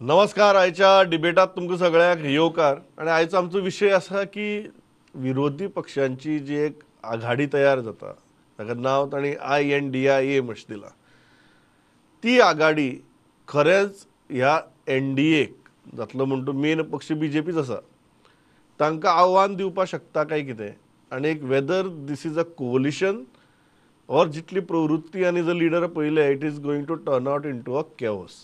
नमस्कार. आयच्या डिबेटात तुमकां सगळ्यांक येवकार. आनी आयचो आमचो विशय आसा की विरोधी पक्षांची जी एक आघाडी तयार जाता ताका नांव तांणी INDIA म्हण दिलां. ती आघाडी खरेंच ह्या NDA जातलो म्हणटू मेन पक्ष BJPच आसा, तांकां आव्हान दिवपाक शकता काय कितें, आनी एक whether this is a coalition or जितली प्रवृत्ती आनी जर लिडर पळयले it is going to turn out into a chaos.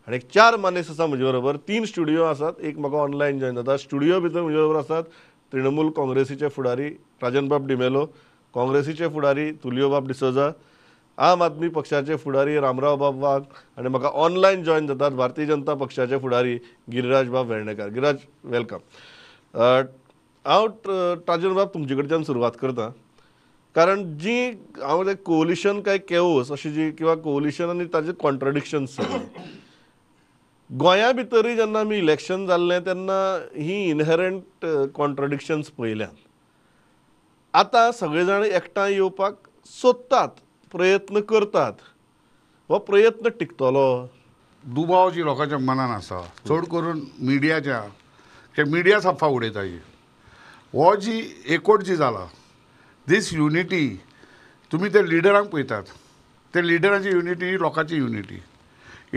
आनी एक चार मानेस आसा म्हजे बरोबर, तीन स्टुडियो आसात, एक म्हाका ऑनलायन जॉयन जाता. स्टुडियो भितर म्हजे बरोबर आसात तृणमूल काँग्रेसीचे फुडारी राजनबाब डिमेलो, काँग्रेसीचे फुडारी तुलियोबाब डिसोजा, आम आदमी पक्षाचे फुडारी रामरावबाब वाघ, आनी म्हाका ऑनलायन जॉयन जातात भारतीय जनता पक्षाचे फुडारी गिरिराजबाब वेर्णेकर. गिरिराज, welcome. हांव राजनबाब तुमचे कडच्यान सुरवात करता, कारण जी हांव कोलिशन काय केओस अशी जी किंवा कोलिशन आनी ताजे कॉन्ट्रडिक्शन्स सगळे गोंया भितरूय जेन्ना आमी इलेक्शन जाल्लें तेन्ना ही इनहेरंट कॉन्ट्रडिक्शन्स पळयल्यात. आतां सगळे जाण एकठांय येवपाक सोदतात, प्रयत्न करतात, हो प्रयत्न टिकतलो? दुबाव जी लोकांच्या मनान आसा, चड करून मिडियाच्या, ते मिडिया सफा उडयता. ही हो जी एकवट जी जाला, दीस युनिटी, तुमी ते लिडरांक पळयतात, ते लिडरांची युनिटी ही लोकांची unity.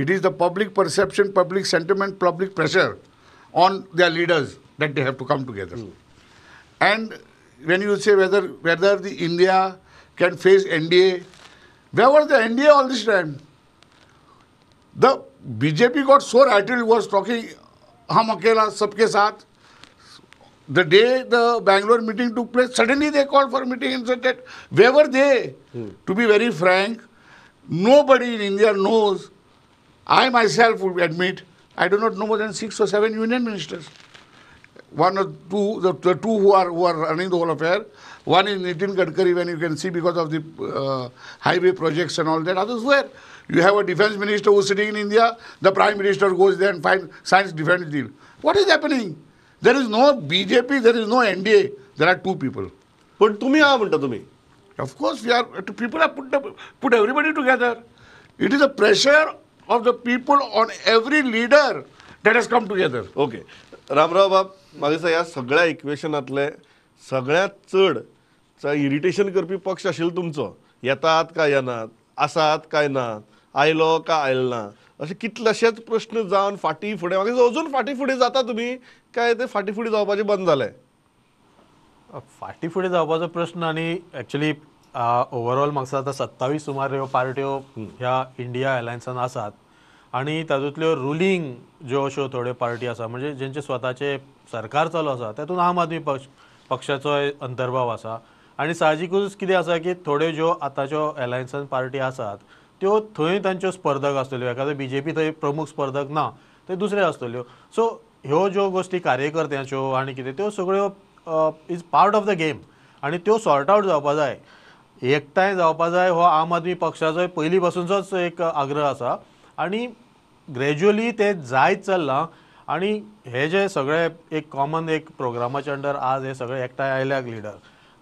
It is the public perception, public sentiment, public pressure on their leaders that they have to come together. And when you say whether the India can face NDA, where was the NDA all this time? The BJP got so rattled, was talking, hum akela, sabke saath. The day the Bangalore meeting took place, suddenly they called for a meeting and said that, where were they? To be very frank, nobody in India knows. I myself would admit, I do not know more than 6 or 7 union ministers. One or two, the two who are running the whole affair. One is Nitin Gadkari, when you can see because of the highway projects and all that. Others where? You have a defense minister who is sitting in India, the prime minister goes there and signs defense deal. What is happening? There is no BJP, there is no NDA. There are two people. But tumi ha म्हणता तुम्ही? Of course, we are. People have put everybody together. It is a pressure of the people on every leader that has come together. Okay. Ramrao बाब, म्हाका दिसता ह्या सगळ्या इक्वेशनांतले सगळ्यांत चड irritation करपी पक्ष आशिल्लो तुमचो. येतात काय येनात, आसात काय ना, आयलो काय आयलो ना, अशे कितलेशेच प्रश्न जावन फाटीं फुडें, म्हाका दिसता अजून फाटीं फुडें जाता तुमी काय ते फाटीं फुडें जावपाचें बंद जालें? फाटीं फुडें जावपाचो प्रश्न, आनी एक्चुली ओवरऑल म्हाका आतां 27 सुमार ह्यो पार्ट्यो ह्या इंडिया अलायन्सान आसात, आनी तातूंतल्यो रुलींग ज्यो अश्यो थोड्यो पार्टी आसा, म्हणजे जेंचे स्वताचे सरकार चालू आसा, तातूंत आम आदमी पक्षाचोय अंतर्भाव आसा. आनी साहजिकूच कितें आसा की थोड्यो ज्यो आतांच्यो अलायन्सान पार्टी आसात त्यो थंय तांच्यो स्पर्धक आसतल्यो, एखादो BJP थंय प्रमुख स्पर्धक ना, थंय दुसऱ्यो आसतल्यो. सो ह्यो ज्यो गोश्टी कार्यकर्त्यांच्यो आनी कितें त्यो सगळ्यो is part of the game, आनी त्यो सॉर्ट आवट जावपा जाय, एकठांय जावपा जाय. हो आम आदमी पक्षाचोय पयलीं पासूनचोच एक आग्रह आसा, आनी ग्रेज्युअली ते जायत चल्लां. आनी हे जे सगळे एक कॉमन एक प्रोग्रामाच्या अंडर आज हे सगळे एकठांय आयल्याक लिडर,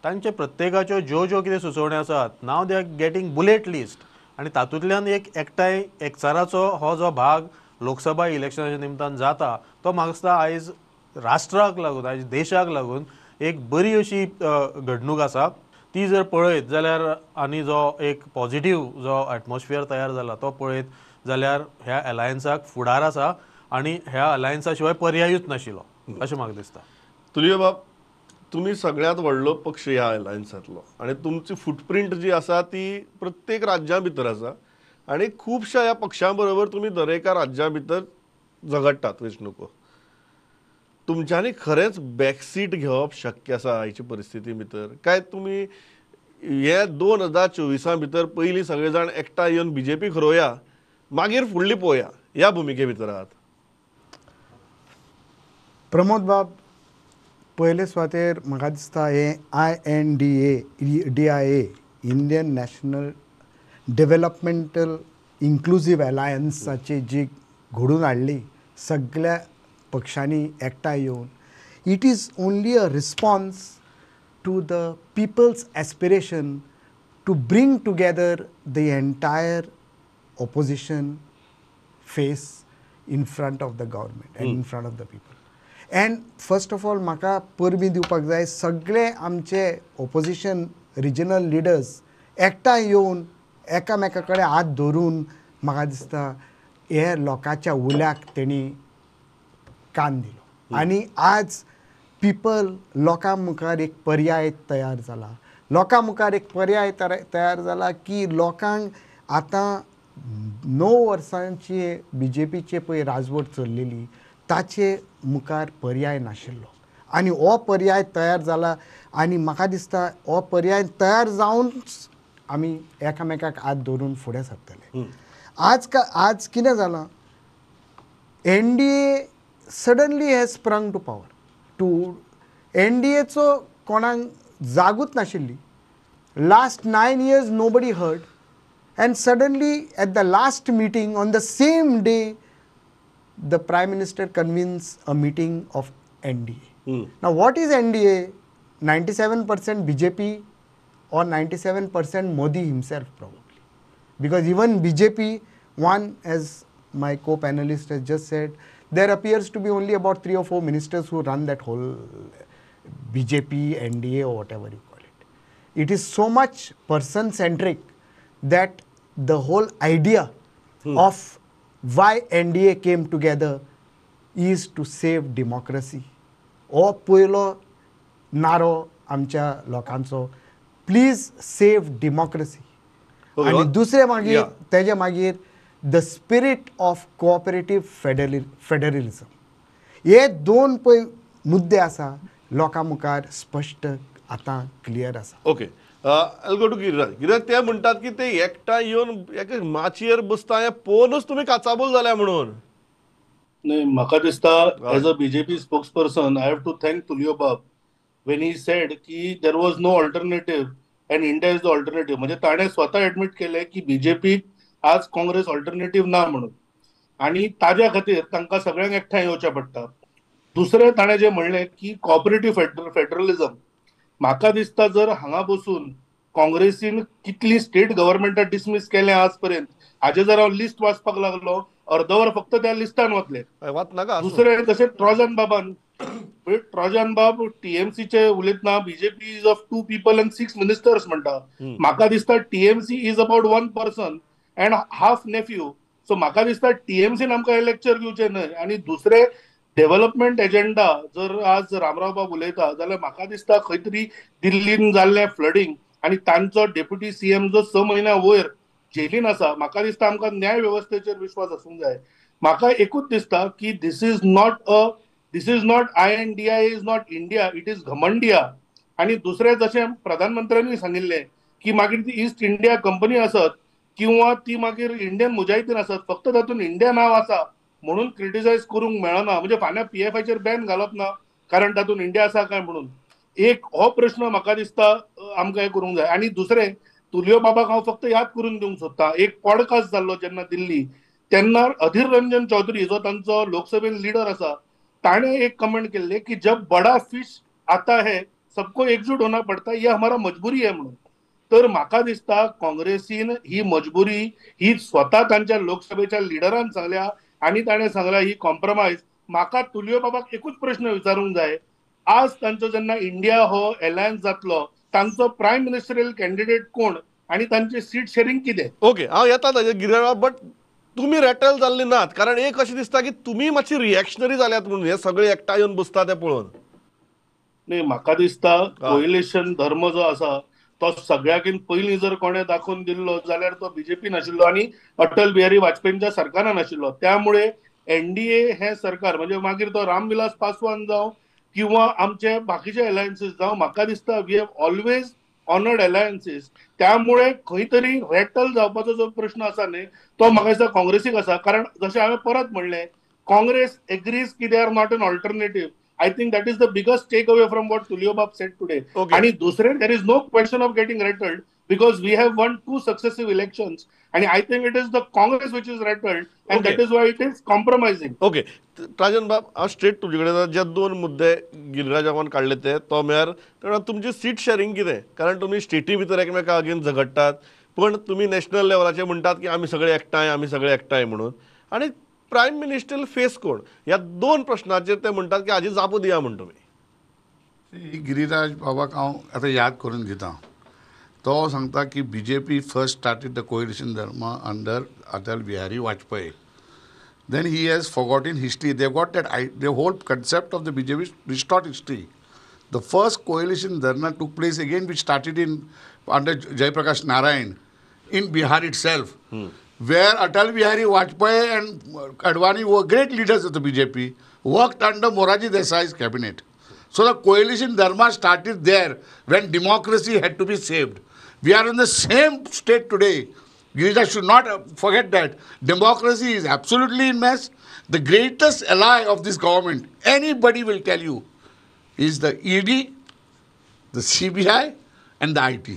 तांचे प्रत्येकाच्यो ज्यो ज्यो कितें सुचोवण्यो आसात, now they are getting bullet list, आनी तातूंतल्यान एक एकठांय एकचाराचो हो जो भाग लोकसभा इलेक्शनाच्या निमतान जाता तो म्हाका दिसता आयज राष्ट्राक लागून, आयज देशाक लागून एक बरी अशी घडणूक आसा. ती जर पळयत जाल्यार आनी जो एक पॉझिटीव जो एटमॉस्फियर तयार जाला तो पळयत जाल्यार ह्या अलायन्साक फुडार आसा, आनी ह्या अलायन्सा शिवाय पर्यायूच नाशिल्लो अशें म्हाका दिसता. तुलियो बाब, तुमी सगळ्यांत व्हडलो पक्ष ह्या अलायन्सांतलो, आनी तुमची फुटप्रिंट जी आसा ती प्रत्येक राज्या भितर आसा, आनी खुबश्या ह्या पक्षां बरोबर तुमी दरेका राज्या भितर झगडटात वेंचणुको. तुमच्यांनी खरेंच बॅकसीट घेवप शक्य आसा आयचे परिस्थिती भितर, काय तुमी हे 2024 भितर पयलीं सगळे जाण एकठांय येवन BJP खरोवया, मागीर फुडली पळोवया ह्या भुमिके भितर आहात? प्रमोद बाब, पयले सुवातेर म्हाका दिसता हें INDIA, Indian national developmental inclusive अलायन्साची जी घडून हाडली सगळ्या पक्षांनी एकठांय येवन, it is only a response to the people's aspiration to bring together the entire opposition face in front of the government and in front of the people. And first of all म्हाका परबीं दिवपाक जाय सगळे आमचे opposition regional leaders एकठांय येवन एकामेका कडेन हात धरून म्हाका दिसता हे लोकांच्या उल्याक तेणी कान दिलो आनी आज पिपल लोकां मुखार एक पर्याय तयार जाला, लोकां मुखार एक पर्याय तयार जाला की लोकांक आतां 9 वर्सांची बीजेपीचे पळय राजवट चल्लेली ताचे मुखार पर्याय नाशिल्लो आनी हो पर्याय तयार जाला आनी म्हाका दिसता हो पर्याय तयार जावन आमी एकामेकाक हात धरून फुडें सरतले. आज कितें जालां, NDA suddenly has sprung to power. To एनडीएचो कोणाक जागूच नाशिल्ली. Last 9 years nobody heard and suddenly at the last meeting on the same day the Prime Minister convenes a meeting of NDA. Now what is NDA? 97% BJP or 97% Modi himself probably. Because even BJP, one, as my co-panelist has just said, there appears to be only about 3 or 4 ministers who run that whole BJP, NDA or whatever you call it. It is so much person-centric that the whole idea of why NDA came together is to save democracy. हो पयलो नारो आमच्या लोकांचो, please save democracy. आनी दुसरें मागीर तेजे मागीर the spirit of cooperative federalism. हे दोन पळय मुद्दे आसा लोकां मुखार स्पश्ट आतां क्लियर आसा. Okay, I'll go to Giriraj. Giriraj, ते म्हणटात की ते एकठांय येवन एका माचयेर बसता हें पळोवनच तुमी काचाबूल जाल्या म्हणून. न्हय, म्हाका दिसता as a BJP spokesperson I have to thank Tulio बाब when he said की there was no alternative and India is the alternative. म्हणजे ताणें स्वता एडमीट केलें की बीजेपीक आज काँग्रेस ऑल्टरनेटीव ना म्हणून आनी ताज्या खातीर तांकां सगळ्यांक एकठांय येवचें पडटा. दुसरें ताणें जें म्हणलें की कॉपरेटीव फेडरलिझम, म्हाका दिसता जर हांगा बसून काँग्रेसीन कितली स्टेट गव्हर्मेंटां डिसमीस केलें आज पर्यंत हाजें जर हांव लिस्ट वाचपाक लागलो अर्दवर फक्त त्या लिस्टान वतले. दुसरें तशें ट्रॉजन बाबान, ट्रॉजन बाब टीएमसीचे उलयतना BJP is of 2 people and 6 ministers म्हणटा. म्हाका दिसता TMC is about 1 person and half nephew. So म्हाका दिसता टीएमसीन आमकां हें लेक्चर दिवचें न्हय. आनी दुसरें डेव्हलपमेंट एजेंडा जर आज रामराव बाब उलयता जाल्यार म्हाका दिसता खंय तरी दिल्लीन जाल्लें फ्लडींग आनी तांचो डेप्युटी सीएम जो 6 म्हयन्या वयर जेलीन आसा, म्हाका दिसता आमकां न्याय वेवस्थेचेर विश्वास आसूंक जाय. म्हाका एकूच दिसता की this is not INDIA is not India, it is घमंडिया. आनी दुसरें जशें प्रधानमंत्र्यांनी सांगिल्लें की मागीर ती ईस्ट इंडिया कंपनी आसत किंवा ती मागीर इंडियन मुजाहिदीन आसत, फक्त तातूंत इंडिया नांव आसा म्हणून क्रिटिसायज करूंक मेळना. म्हणजे फाल्यां पीएफआयचेर बॅन घालप ना कारण तातूंत इंडिया आसा काय म्हणून, एक हो प्रश्न म्हाका दिसता आमकां हें करूंक जाय. आनी दुसरें तुलियो बाबाक हांव फक्त याद करून दिवंक सोदता, एक पॉडकास्ट जाल्लो जेन्ना दिल्ली तेन्ना अधीर रंजन चौधरी जो तांचो लोकसभेन लिडर आसा ताणें एक कमेंट केल्ले की जब बडा फिश आता है सबको एकजूट होना पडता, ये हमारा मजबुरी है म्हणून. तर म्हाका दिसता काँग्रेसीन ही मजबुरी ही स्वता तांच्या लोकसभेच्या लिडरान सांगल्या आनी ताणें सांगल्या ही कॉम्प्रोमायज. म्हाका तुलियो बाबाक एकूच प्रश्न विचारूंक जाय, आज तांचो जेन्ना इंडिया हो एलायन्स जातलो तांचो प्रायम मिनिस्टरियल कॅन्डिडेट कोण आनी तांचे सीट शेअरिंग कितें? ओके, हांव येता ताजेर गिरिराज, बट तुमी रेटल जाल्ली नात कारण एक अशें दिसता की तुमी मातशी रिएक्शनरी जाल्यात म्हणून हे सगळे एकठांय येवन बसता ते पळोवन. न्ही, म्हाका दिसता कोइलेशन धर्म जो आसा तो सगळ्याकीन पयलीं जर कोणें दाखोवन दिल्लो जाल्यार तो बीजेपी नाशिल्लो आनी अटल बिहारी वाजपेयींच्या सरकारान नाशिल्लो. त्यामुळे एनडीए हें सरकार म्हणजे मागीर तो रामविलास पासवान जावं किंवा आमचे बाकीचे एलायन्सीस जावं, म्हाका दिसता we have always honoured alliances. त्यामुळे खंय तरी रेटल जावपाचो जो प्रश्न आसा न्ही तो म्हाका दिसता काँग्रेसीक आसा. कारण जशें हांवें परत म्हणलें, काँग्रेस एग्रीज की they are not an alternative. I think that is the biggest takeaway from what Tulio Bab said today. आणि दुसरे, there is no question of getting rattled because we have won 2 successive elections and I think it is the Congress which is rattled and that is why it is compromising. Okay, Rajan बाब, हांव straight तुजे कडेन जे 2 मुद्दे गिरिराजान काडले ते, तो म्हळ्यार तुमची सीट शेअरिंग कितें, कारण तुमी स्टेटी भितर एकमेका अगेन झगडटात पण तुमी नॅशनल लेवलाचेर म्हणटात की आमी सगळे एकठांय, आमी सगळे एकठांय म्हणून, आनी प्रायम मिनिस्टर फेस कोण ह्या दोन प्रश्नाचेर ते म्हणटात की हाजी जापो दिया म्हण तुमी. गिरिराज बाबाक हांव आतां याद करून दिता, तो सांगता की BJP first started the coalition dharma under Atal Bihari Vajpayee. Then he has forgotten history. They got that the whole concept of the BJP distort history. The first coalition dharna took place again, which started in under Jayaprakash Narayan in Bihar itself, where Atal Bihari Vajpayee and Advani were great leaders of the BJP, worked under Morarji Desai's cabinet. So the coalition dharma started there when democracy had to be saved. We are in the same state today. Girija should not forget that. Democracy is absolutely in mess. The greatest ally of this government, anybody will tell you, is the ED, the CBI and the IT.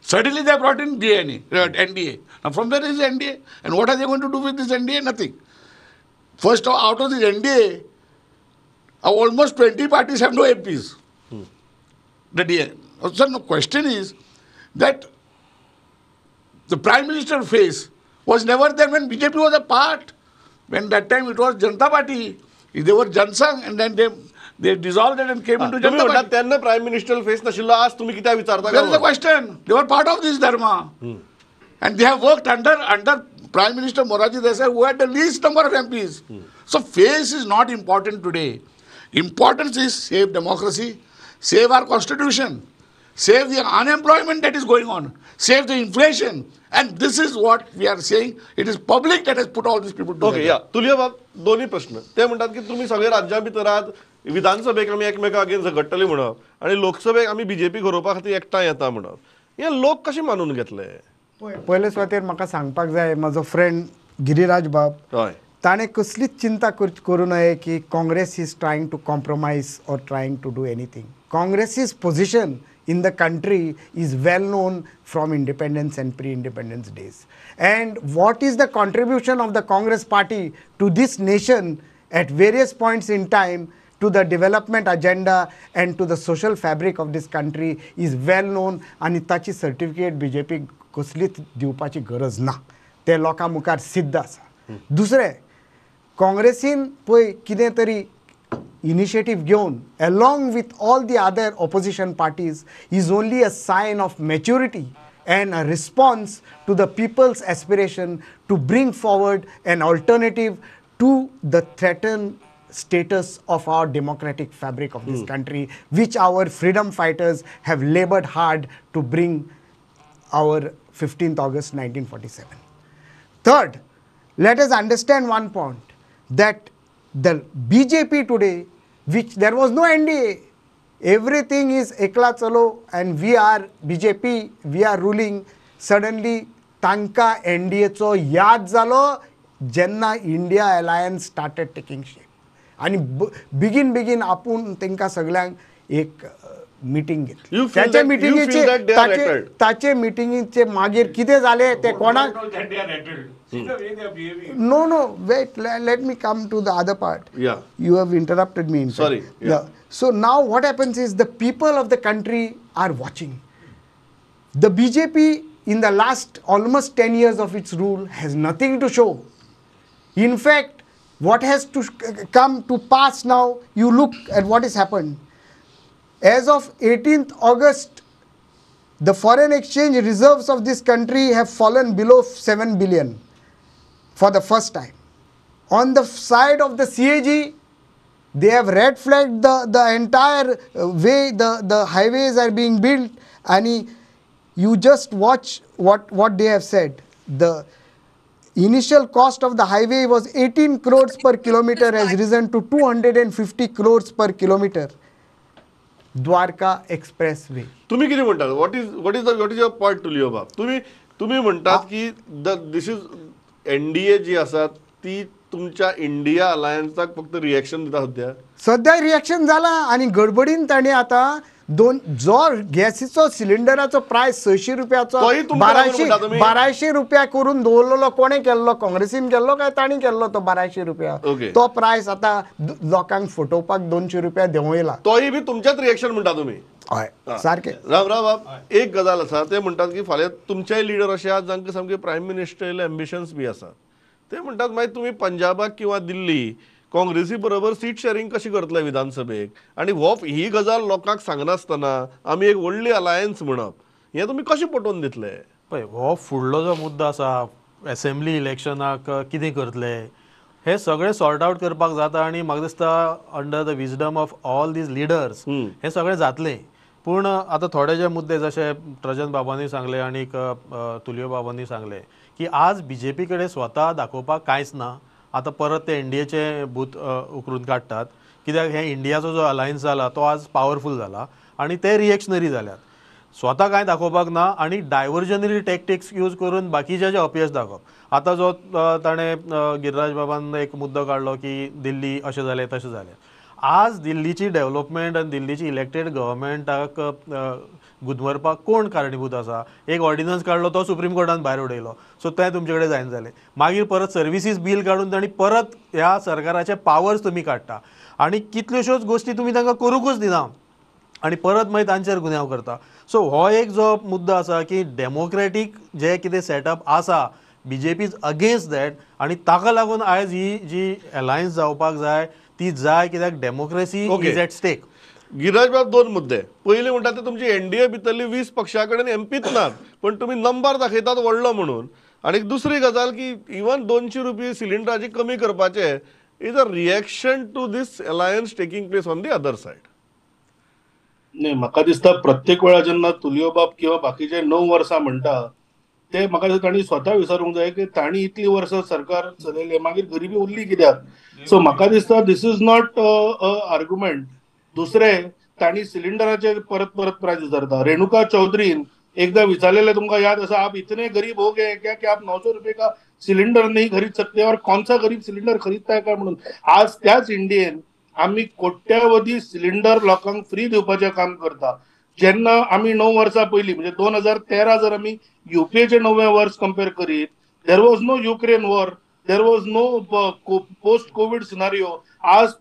Suddenly they brought in DNA, NDA. Now from where is NDA? And what are they going to do with this NDA? Nothing. First out of this NDA, almost 20 parties have no MPs. The DNA. So the question is that the Prime Minister face was never there when BJP was a part. When that time it was Janata Party. They were Jansangh and then they dissolved it and came into Janata Party. त्यांना Prime Minister face नाशिल्लो आज तुम्ही कित्याक विचारता? There is the question. They were part of this dharma. And they have worked under Prime Minister Morarji Desai, who had the least number of MPs. So face is not important today. Importance is save democracy, save our constitution, save the unemployment that is going on, save the inflation. And this is what we are saying. It is public that has put all these people together. Okay, yeah. Tulio बाब, दोन्ही प्रश्न. ते म्हणतात की तुम्ही सगळे राज्यां भितर आहात, विधानसभेक आमी एकमेका अगेन झगडटले म्हणप आनी लोकसभेक आमी बीजेपी गरोवपा खातीर एकठांय येता म्हणप, हे लोक कशे मानून घेतले? पयले सुवातेर म्हाका सांगपाक जाय, म्हजो फ्रेंड गिरिराज बाब, ताणें कसलीच चिंता करूं नये की Congress is trying to compromise or trying to do anything. Congress is position in the country is well known from independence and pre-independence days. And what is the contribution of the Congress party to this nation at various points in time to the development agenda and to the social fabric of this country is well known. आनी ताची certificate BJP कसलीच दिवपाची गरज ना, ते लोकां मुखार सिद्ध आसा. दुसरें, काँग्रेसीन पळय कितें तरी initiative घेवन along with all the other opposition parties is only a sign of maturity and a response to the people's aspiration to bring forward an alternative to the threatened status of our democratic fabric of this country, which our freedom fighters have labored hard to bring our 15th August 1947. Third, let us understand one point, that the BJP today, which there was no NDA, everything is ekla chalo and we are BJP, we are ruling. Suddenly, tanka NDA cho yaad zalo jenna India alliance started taking shape. आणि बेगीन बेगीन आपूण तांकां सगळ्यांक एक meeting घेतली. ताचे मिटिंगेचे ताचे मिटिंगेचे मागीर कितें जालें तें कोणाक No, no, wait, let me come to the other part. Yeah. You have interrupted me. In fact. Sorry. Yeah. So now what happens is the people of the country are watching. The BJP in the last almost 10 years of its rule has nothing to show. In fact, what has to come to pass now, you look at what has happened. As of 18th August, the foreign exchange reserves of this country have fallen below 7 billion for the first time. On the side of the CAG, they have red flagged the entire way the highways are being built, and you just watch what they have said. The initial cost of the highway was 18 crores per kilometer, has risen to 250 crores per kilometer. Dwarka Expressway. तुम्ही किती म्हणतात? What is your point Tulio बाब? तुम्ही म्हणतात की this is NDA जी आसा ती तुमच्या इंडिया अलायन्साक फक्त रिएक्शन दिता सध्या. सध्या रिएक्शन जाला आनी गडबडीन ताणें आतां दोन जो गॅसीचो सिलिंडराचो प्रायस 600 रुपयाचो 1200 रुपया करून दवरलेलो, कोणें केल्लो? काँग्रेसीन केल्लो काय तांणी केल्लो तो 1200 रुपया? तो प्रायस आतां लोकांक फटोवपाक 200 रुपया देंवयला. तोय बी तुमच्याच रिएक्शन म्हणटा तुमी. हय, सारकें. राम राम बाब, एक गजाल आसा, ते म्हणटात की फाल्यां तुमचेय लिडर अशे आहात जांकां सामके प्रायम मिनिस्टर एम्बिशन्स बी आसात, ते म्हणटात मागीर तुमी पंजाबाक किंवा दिल्ली काँग्रेसी बरोबर सीट शेअरिंग कशी करतले विधानसभेक आनी हो ही गजाल लोकांक सांगनासतना आमी एक व्हडली अलायन्स म्हणप हें तुमी कशें पटोवन दितले? पळय, हो फुडलो जो मुद्दो आसा एसेंब्ली इलेक्शनाक कितें करतले हे सगळें सॉर्ट आवट करपाक जाता आनी म्हाका दिसता under the wisdom of all these leaders हें सगळें जातलें. पूण आतां थोडे जे मुद्दे जशे ट्रजन बाबांनी सांगले आनी तुलियो बाबांनी सांगले की आज बीजेपी कडेन स्वता दाखोवपाक कांयच ना. आतां परत ते एनडीएचे बूथ उकरून काडटात कित्याक हे इंडियाचो जो अलायन्स जाला तो आज पावरफूल जाला आनी ते रिएक्शनरी जाल्यात. स्वता कांय दाखोवपाक ना आनी डायवर्जनरी टॅक्टिक्स यूज करून बाकीचे जे अपयश दाखोवप. आतां जो ताणें गिरिराज बाबान एक मुद्दो काडलो की दिल्ली अशें जालें तशें जालें. आज दिल्लीची डेव्हलपमेंट आनी दिल्लीची इलेक्टेड गव्हर्मेंटाक गुदमरपाक कोण कारणीभूत आसा? एक ऑर्डिनन्स काडलो तो सुप्रीम कोर्टान भायर उडयलो, सो तें तुमचे कडेन जायना जालें. मागीर परत सर्विसीस बील काडून तांणी परत ह्या सरकाराचे पावर्स तुमी काडटा आनी कितल्योश्योच गोश्टी तुमी तांकां करूंकूच दिना आनी परत मागीर तांचेर गुन्यांव करता. सो हो एक जो मुद्दो आसा की डेमोक्रेटीक जे कितें सेटअप आसा BJP is against that आनी ताका लागून आयज ही जी अलायन्स जावपाक जाय ती जाय कित्याक democracy is at stake. Giriraj बाब, दोन मुद्दे. पयलीं म्हणटा ते तुमची एनडीए भितरली 20 पक्षां कडेन एमपीच नात पण तुमी नंबर दाखयतात व्हडलो म्हणून. आनी दुसरी गजाल की इवन 200 रुपये सिलिंडराची कमी करपाचें is a reaction to this alliance taking place on the other side. नाही, म्हाका दिसता प्रत्येक वेळा जेन्ना तुलियो बाब किंवा बाकीचे 9 वर्सां म्हणटा ते म्हाका दिसता तांणी स्वता विचारूंक जाय की तांणी इतली वर्सां सरकार चलयलें मागीर गरिबी उरली कित्याक? सो म्हाका दिसता this is not a argument. दुसरें, तांणी सिलिंडराचेर परत परत प्रायस विचारता. रेणुका चौधरीन एकदा विचारलेलें, तुमकां याद आसा, आप इतने गरीब हो गए क्या कि आप 900 रुपये का सिलिंडर नहीं खरीद सकते और कौन सा गरीब सिलिंडर खरीदता है काय म्हणून. आज त्याच इंडियन आमी कोट्यावधी सिलिंडर लोकांक फ्री दिवपाचें काम करता. जेन्ना आमी 9 वर्सां पयलीं म्हणजे 2013 जर आमी युपीएचें 9वें वर्स कंपेर करीत, there was no Ukraine war, there was no post COVID scenario. आज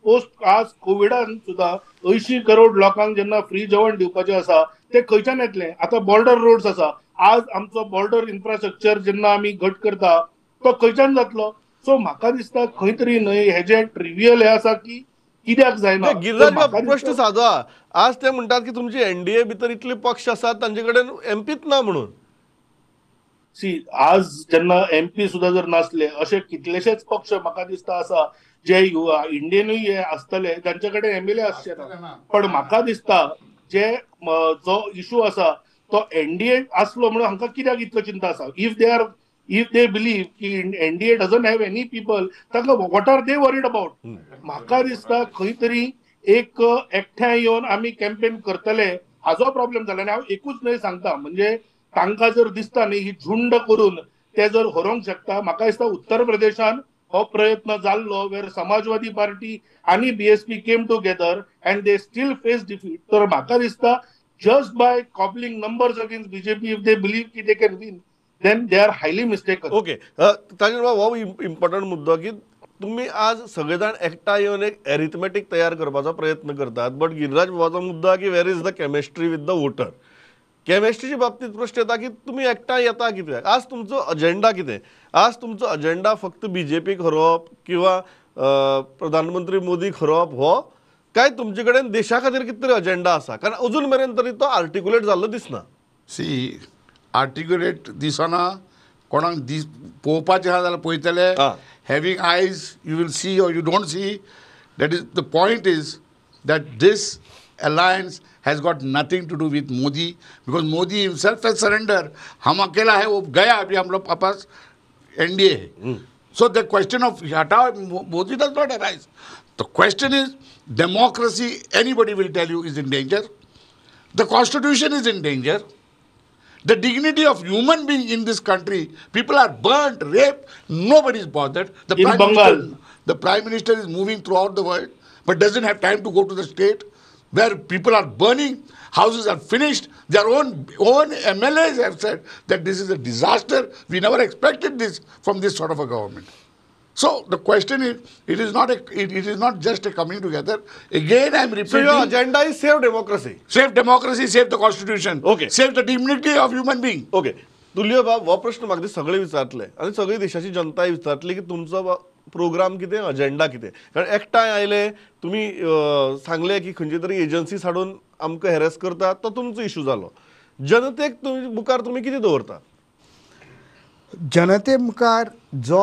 आज कोविडान सुद्दां 80 करोड लोकांक जेन्ना फ्री जेवण दिवपाचें आसा तें खंयच्यान येतलें? आतां बॉर्डर रोड्स आसा, आज आमचो बॉर्डर इन्फ्रास्ट्रक्चर जेन्ना आमी घट करता तो खंयच्यान जातलो? सो म्हाका दिसता खंय तरी न्हय हे जे ट्रिवियल हे आसा की कित्याक जायना. गिरिराज बाब, प्रश्न सादो आहा. आज ते म्हणटात की तुमची एनडीए भितर इतले पक्ष आसात तांचे कडेन एमपीच ना म्हणून. सी, आज जेन्ना एमपी सुद्दां जर नासले अशे कितलेशेच पक्ष म्हाका दिसता आसा जे इंडियनूय आसतले तांचे कडेन एमएलए आसचे ना. पण म्हाका दिसता जे जो इशू आसा तो एनडीए आसलो म्हणून हांकां कित्याक इतलो चिंता आसा? If they believe की NDA doesn't have any people, तांकां what are they worried about? म्हाका दिसता खंय तरी एक एकठांय येवन आमी कॅम्पेन करतले हाजो प्रॉब्लेम जाला. आनी हांव एकूच न्हय सांगता, म्हणजे तांकां जर दिसता न्ही ही झुंड करून ते जर हरोवंक शकता, म्हाका दिसता उत्तर प्रदेशान हो प्रयत्न जाल्लो वेर समाजवादी पार्टी आनी BSP came together and they still face defeat. तर म्हाका दिसता just by cobbling numbers against BJP if they believe की they can win, then they are highly mistaken. Okay, ताजेर हो इम्पॉर्टंट मुद्दो की तुम्ही आज सगळे जाण एकठांय येवन एक एरिथमॅटीक तयार करपाचो प्रयत्न करतात, बट गिरिराज बाबाचो मुद्दो की where is the chemistry with the voter. केमिस्ट्रीच्या बाबतीत प्रश्न येता की तुमी एकठांय येता कित्याक? आज तुमचो अजेंडा कितें? आज तुमचो अजेंडा फक्त बीजेपीक हरोवप किंवा प्रधानमंत्री मोदीक हरोवप हो काय तुमचे कडेन देशा खातीर कितें तरी अजेंडा आसा? कारण अजून मेरेन तरी तो आर्टिक्युलेट जाल्लो दिसना. सी, आर्टिक्युलेट दिसना, कोणाक दीस पळोवपाचें आसा जाल्यार पळयतले. Having eyes you will see or you don't see. That is the point, is that this alliance has got nothing to do with Modi, because Modi himself has surrendered. हम अकेला है, वो गया, अभी हम लोग पास एनडीए है. So the question of हटाओ Modi does not arise. The question is democracy, anybody will tell you, is in danger. The constitution is in danger. The dignity of human being in this country, people are burnt, raped, nobody is bothered. The in Bengal. The Prime Minister is moving throughout the world, but doesn't have time to go to the state where people are burning, houses are finished. Their own MLAs have said that this is a disaster. We never expected this from this sort of a government. So the question is, it is not just a coming together. Again, I am repeating. So your agenda is save democracy. Save democracy, save the constitution. Okay. Save the dignity of human being. Okay. Tulio बाब, हो प्रश्न म्हाका सगळे विचारतले आनी सगळी देशाची जनताय विचारतली की तुमचो प्रोग्राम कितें, अजेंडा कितें. कारण एकठांय आयले तुमी सांगले की खंयची तरी एजन्सीज हाडून आमकां हॅरेस करता, तो तुमचो इशू जालो. जनतेक तुमी मुखार तुमी कितें दवरता? जनते मुखार जो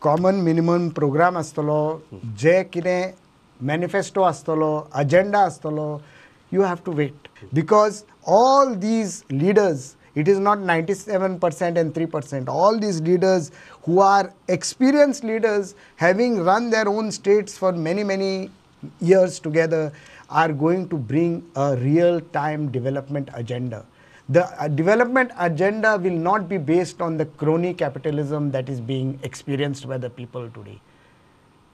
कॉमन मिनिमम प्रोग्राम आसतलो, जे कितें मॅनिफेस्टो आसतलो, अजेंडा आसतलो, you have to wait, because all these leaders, it is not 97% and 3%, all these leaders who are experienced leaders having run their own states for many many years together are going to bring a real time development agenda. The development agenda will not be based on the crony capitalism that is being experienced by the people today.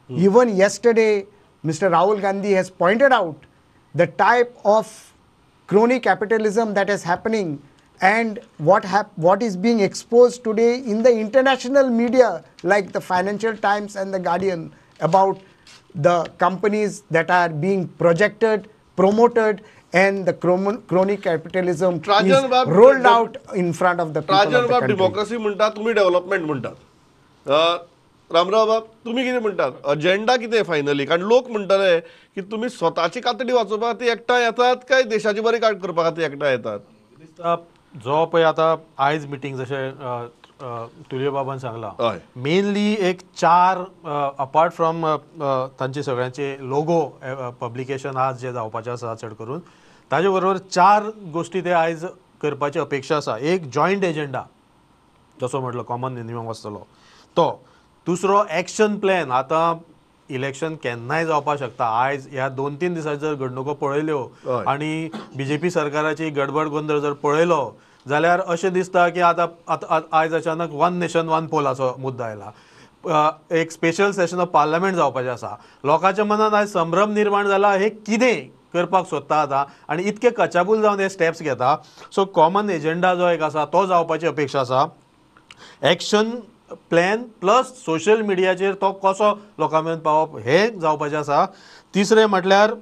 Even yesterday, Mr. Rahul Gandhi has pointed out the type of crony capitalism that is happening and what is being exposed today in the international media like the Financial Times and the Guardian about the companies that are being projected, promoted, and the crony capitalism is rolled out in front of the people of the country. Democracy म्हणटा तुम्ही, development म्हणटात. रामराव बाब, तुम्ही कितें म्हणटात, agenda कितें finally? कारण लोक म्हणटले की तुमी स्वताची कातडी वाचोवपा खातीर एकठांय येतात काय देशाची बरी काड करपा खातीर एकठांय येतात? जो पळय आतां आयज मिटींग जशें तुलियो बाबान सांगलां, मेनली एक चार अपार्ट फ्रॉम तांचे सगळ्यांचे लोगो पब्लिकेशन आज जे जावपाचें आसा चड करून, ताजे बरोबर चार गोश्टी ते आयज करपाची अपेक्षा आसा. एक जॉयंट एजेंडा, जसो म्हटलो कॉमन मिनिमम आसतलो तो. दुसरो एक्शन प्लॅन, आतां इलेक्शन केन्नाय जावपाक शकता. आयज ह्या 2-3 दिसांनी जर घडणुको पळयल्यो आनी बीजेपी सरकाराची गडबड गोंदळ जर पळयलो जाल्यार अशें दिसता की आतां आतां आयज अचानक वन नेशन वन पोलाचो मुद्दो आयला, एक स्पेशल सेशन ऑफ पार्लमेंट जावपाचें आसा. लोकांच्या मनान आयज संभ्रम निर्माण जाला, हे कितें करपाक सोदता आतां आनी इतके कचाबूल जावन हे स्टेप्स घेता. सो कॉमन एजेंडा जो एक आसा तो जावपाची अपेक्षा आसा. एक्शन प्लॅन प्लस सोशल मिडियाचेर तो कसो लोकां मेरेन पावप हें जावपाचें आसा. तिसरें म्हटल्यार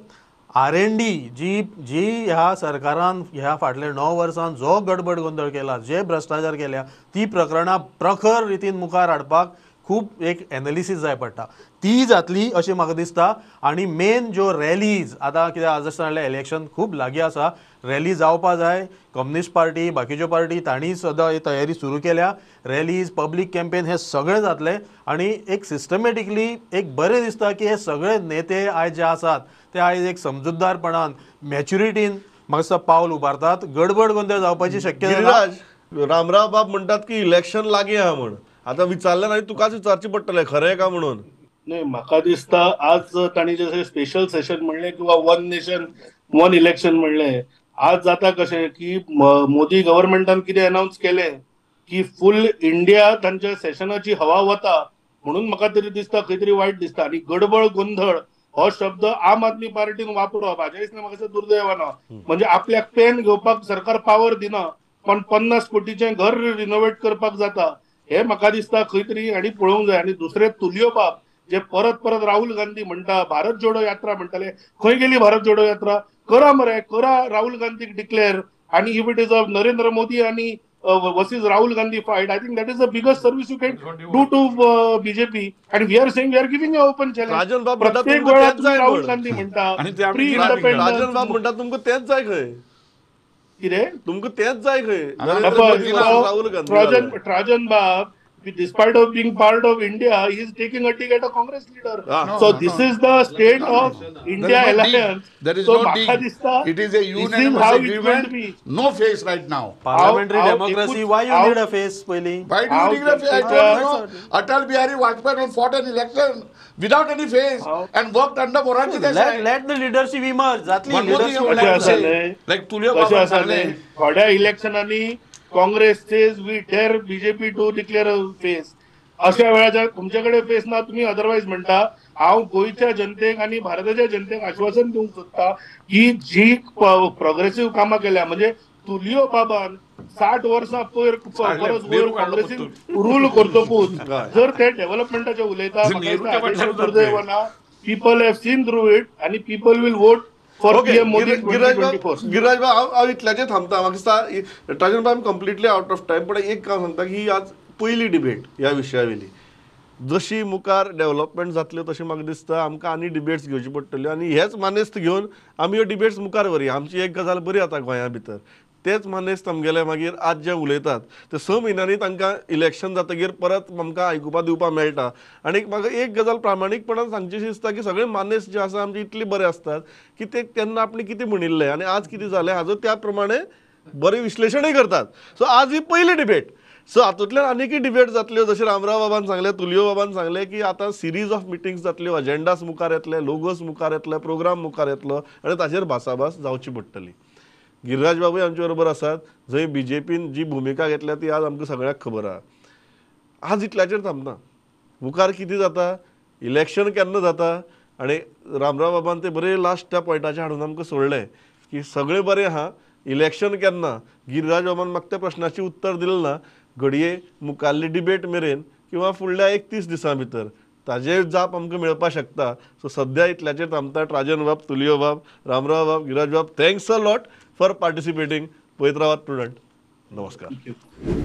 R&D जी जी ह्या सरकारान ह्या फाटल्या 9 वर्सां जो गडबड गोंदळ केला, जे भ्रश्टाचार केल्या, ती प्रकरणां प्रखर रितीन मुखार हाडपाक खूब एक एनालिसीस जाय पडटा, ती जातली अशें म्हाका दिसता. आनी मेन ज्यो रॅलीज आतां कित्याक आज सांगलें इलेक्शन खूब लागीं आसा, रॅली जावपा जाय. कम्युनिस्ट पार्टी, बाकीच्यो पार्टी तांणी सदां ही तयारी सुरू केल्या. रॅलीज, पब्लीक कॅम्पेन हे सगळें जातलें आनी एक सिस्टमॅटिकली एक बरें दिसता की हे सगळे नेते आयज जे आसात ते आयज एक समजुतदारपणान मॅच्युरिटीन म्हाका दिसता पावल उबारतात. गडबड गोंदळ जावपाची शक्यता ना. रामराव बाब म्हणटात की इलेक्शन लागीं आहा म्हण, आतां विचारलें ना तुकाच विचारचें पडटलें खरें का म्हणून. न्हय, म्हाका दिसता आज तांणी जशें स्पेशल सेशन म्हणलें किंवा वन नेशन वन इलेक्शन म्हणलें, आज जाता कशें की मोदी गव्हर्मेंटान कितें अनावन्स केलें की फूल इंडिया तांच्या सेशनाची हवा वता, म्हणून म्हाका तरी दिसता खंय तरी वायट दिसता. आनी गडबड गोंधळ हो शब्द आम आदमी पार्टीन वापरप हाज्या दिसना म्हाका दुर्दैवान. म्हणजे आपल्याक पेन घेवपाक सरकार पावर दिना, पण 50 कोटीचें घर रिनोवेट करपाक जाता, हे म्हाका दिसता खंय तरी आनी पळोवंक जाय. आनी दुसरें तुलियो बाब जे परत परत राहुल गांधी म्हणटा भारत जोडो यात्रा म्हणटाले, खंय गेली भारत जोडो यात्रा? करा मरे, करा राहुल गांधीक डिक्लेअर. आनी if it is of Narendra Modi आनी versus Rahul Gandhi fight, I think that is the biggest service you can do to BJP. And we are saying we are giving a open challenge. प्रत्येक वेळा तुम्ही राहुल गांधी म्हणटा pre Rajan बाब म्हणटा तुमकां तेच जाय खंय, कितें तुमकां तेच जाय खंय. ट्राजन बाब, despite of being part of India, he is taking a ticket at a Congress leader. So this is the state of India alliance. There is so no deal. It is a unanimous agreement. No face right now. Parliamentary democracy, why you need a face, Pahili? Why do you need a face? I don't know. Atal Bihari Vajpayee fought an election without any face and worked under Morarji Desai. Let the leadership emerge. Zatli leadership. Like Tulio Baba सांगले. थोड्या इलेक्शनांनी Congress says we dare BJP to declare a face. अशा वेळार तुमच्याकडे face ना, तुम्ही otherwise म्हणटा. हांव गोंयच्या जनतेक आनी भारताच्या जनतेक आश्वासन दिवंक सोदता की जी प्रोग्रेसीव कामां केल्या, म्हणजे तुलियो बाबान 60 वर्सां पयर परस वयर काँग्रेसीन रूल करतकूच जर ते डेव्हलपमेंटाचे उलयता, दुर्दैवाना people have seen through it आनी people will vote for okay PM Modi Girraj 2024. Girraj बाब, हांव इतल्याचेर थांबता. म्हाका दिसता ट्राजन बाब कंप्लिटली आउट ऑफ टायम, पण एक हांव सांगता की ही आज पयली डिबेट ह्या विशया वयली. जशी मुखार डेव्हलपमेंट जातल्यो तशें म्हाका दिसता आमकां आनी डिबेट्स घेवच्यो पडटल्यो आनी हेच मानेस्त घेवन आमी ह्यो डिबेट्स मुखार व्हरया. आमची एक गजाल बरी जाता गोंया भितर, तेच मानेस्त आमगेले मागीर आज जे उलयतात ते 6 म्हयन्यांनी तांकां इलेक्शन जातकीर परत आमकां आयकुपा दिवपाक मेळटा. आनी म्हाका एक गजाल प्रामाणीकपणान सांगचीशी दिसता की सगळे मानेस्त जे आसा आमचे इतले बरे आसतात की ते तेन्ना आपणें कितें म्हणिल्लें आनी आज कितें जालें हाजो त्या प्रमाणे बरें विश्लेशणूय करतात. सो आज ही पयली डिबेट. सो हातूंतल्यान आनीकय डिबेट जातल्यो, जशें रामराव बाबान सांगलें, तुलियो बाबान सांगलें की आतां सिरीज ऑफ मिटिंग्स जातल्यो, अजेंडास मुखार येतले, लोगोस मुखार येतले, प्रोग्राम मुखार येतलो आनी ताचेर भासाभास जावची पडटली. गिरिराज बाबूय आमचे बरोबर आसात, जंय बीजेपीन जी भुमिका घेतल्या ती आज आमकां सगळ्यांक खबर आहा. आज इतल्याचेर थांबना, मुखार कितें जाता, इलेक्शन केन्ना जाता आनी रामराव बाबान ते बरें लास्ट त्या पॉयंटाचेर हाडून आमकां सोडलें की सगळें बरें आहा, इलेक्शन केन्ना. गिरिराज बाबान म्हाका त्या प्रश्नाचें उत्तर दिलें ना. घडये मुखाल्ली डिबेट मेरेन किंवा फुडल्या 31 दिसां भितर ताजेर जाप आमकां मेळपाक शकता. सो सद्या इतल्याचेर थांबता. ट्राजन बाब, तुलियो बाब, रामराव बाब, गिरिराज बाब, thanks a lot for participating. पळयत रावात प्रुडंट. नमस्कार.